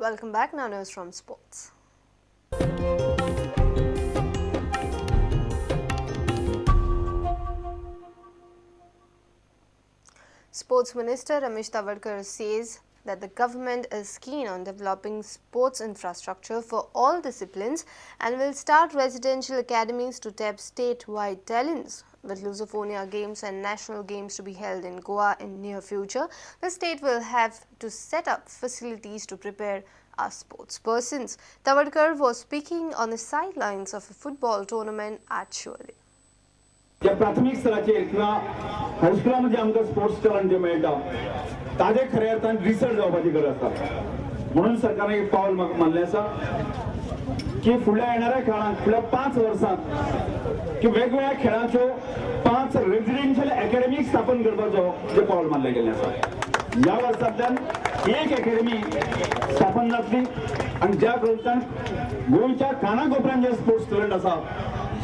Welcome back. Now news from sports. Sports Minister Ramesh Tawadkar says that the government is keen on developing sports infrastructure for all disciplines and will start residential academies to tap state-wide talents. With Lusofonia Games and National Games to be held in Goa in near future, the state will have to set up facilities to prepare our sports persons. Tawadkar was speaking on the sidelines of a football tournament at Siolim. ज्या प्राथमीक स्तराचेर किंवा हायस्कुलामध्ये आमकां sports talent जे मेळटा ताजे खऱ्या अर्थान research जावपाची गरज आसा. म्हणून सरकारान एक पावल मारलें आसा की फुडल्या येणाऱ्या काळांत फुडल्या 5 वर्सांत की वेगवेगळ्या खेळाच्यो 5 रेजिडेन्शियल अकॅडमी स्थापन करपाचो जे पावल मारलें गेल्लें आसा. ह्या वर्सांतल्यान एक अकॅडमी स्थापन जातली आनी ज्या ग्रंथान गोंयच्या कानाकोपऱ्यान जे स्पोर्ट्स टॅलंट आसा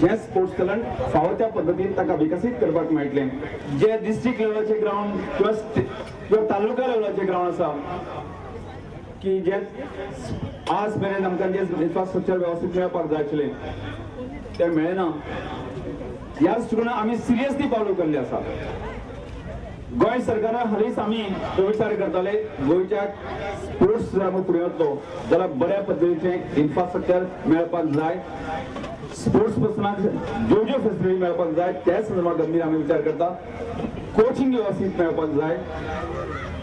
हे स्पोर्ट्स टॅलंट फावो त्या पद्दतीन ताका विकसीत करपाक मेळटलें. जे डिस्ट्रिक्ट लेवलाचे ग्रावंड किंवा तालुका लेवलाचे ग्रावंड आसा की जे आज मेरेन आमकां जे इन्फ्रास्ट्रक्चर व्यवस्थीत मेळपाक जाय आशिल्लें तें मेळना. ह्या दृश्टिकोनान आमी सिरियसली पावल उखल्लें आसा. गोंय सरकारान हालींच आमी विचार करताले गोंयच्या स्पोर्ट्स जर आमी फुडें वतलो जाल्यार बऱ्या पद्दतीचें इन्फ्रास्ट्रक्चर मेळपाक जाय, स्पोर्ट्स पर्सनाक ज्यो ज्यो फेसिलिटी मेळपाक जाय त्या संदर्भात गंभीर आमी विचार करता, कोचिंग व्यवस्थीत मेळपाक जाय.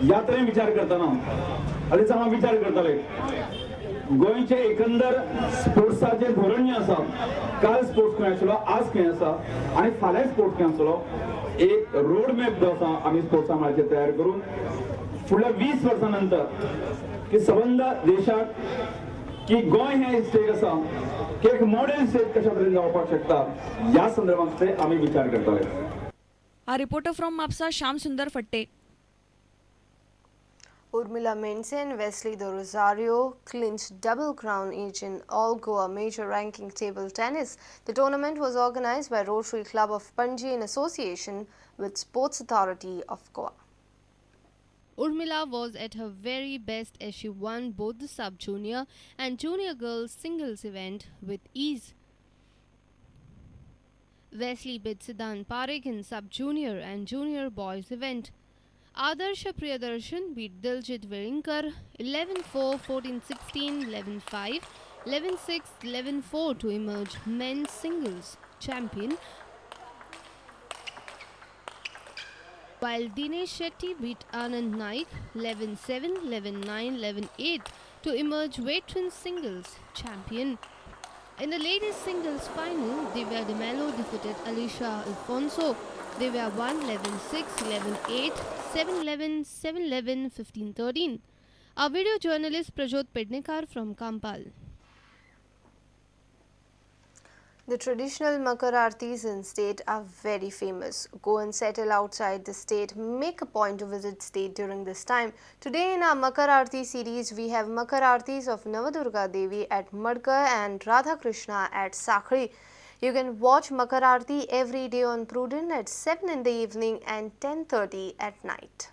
ह्या तरेन विचार करतना हालींच आमी विचार करताले गोंयचे एकंदर स्पोर्ट्साचें धोरण जें आसा, काल स्पोर्ट्स खंय आशिल्लो, आज खंय आसा आनी फाल्यां स्पोर्ट्स खंय आसतलो, एक रोड मॅप जो आसा आमी स्पोर्ट्सा मळाचेर तयार करून फुडल्या 20 वर्सां नंतर की सबंद देशाक की गोंय हें स्टेट आसा की एक मॉडेल स्टेट कशा तरेन जावपाक शकता ह्या संदर्भात आमी विचार करताले. A reporter from Mapsa, Shyam Sundar Fatte. Urmila Mense and Wesley Do Rosario clinched double crown each in All Goa Major Ranking Table Tennis. The tournament was organized by Rotary Club of Panjim in association with Sports Authority of Goa. Urmila was at her very best as she won both the sub-junior and junior girls singles event with ease. Wesley beat Siddhant Parekh in sub-junior and junior boys event. Adarsh Priyadarshan beat Diljit Velinkar 11-4, 14-16, 11-5, 11-6, 11-4 to emerge men's singles champion, while Dinesh Shetty beat Anand Naik 11-7, 11-9, 11-8 to emerge veteran singles champion. In the ladies singles final, Divya De Mello defeated Alicia Alfonso. Divya won 11-6, 11-8, 7-11, 7-11, 15-13. Our video journalist Prajot Pednekar from Kampal. The traditional Makar Aartis in state are very famous. Go and settle outside the state. Make a point to visit state during this time. Today in our Makar Aarti series, we have Makar Aartis of Navadurga Devi at Madka and Radha Krishna at Sakhri. You can watch Makar Aarti every day on Prudent at 7 in the evening and 10:30 at night.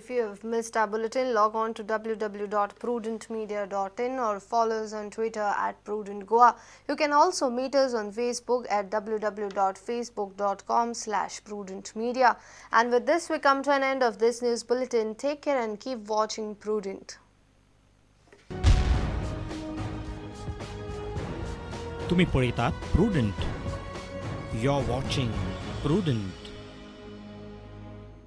If you have missed our bulletin, log on to www.prudentmedia.in or follow us on Twitter at Prudent Goa. You can also meet us on Facebook at www.facebook.com/prudentmedia. And with this, we come to an end of this news bulletin. Take care and keep watching Prudent. तुम्ही पळयतात Prudent. You are watching Prudent.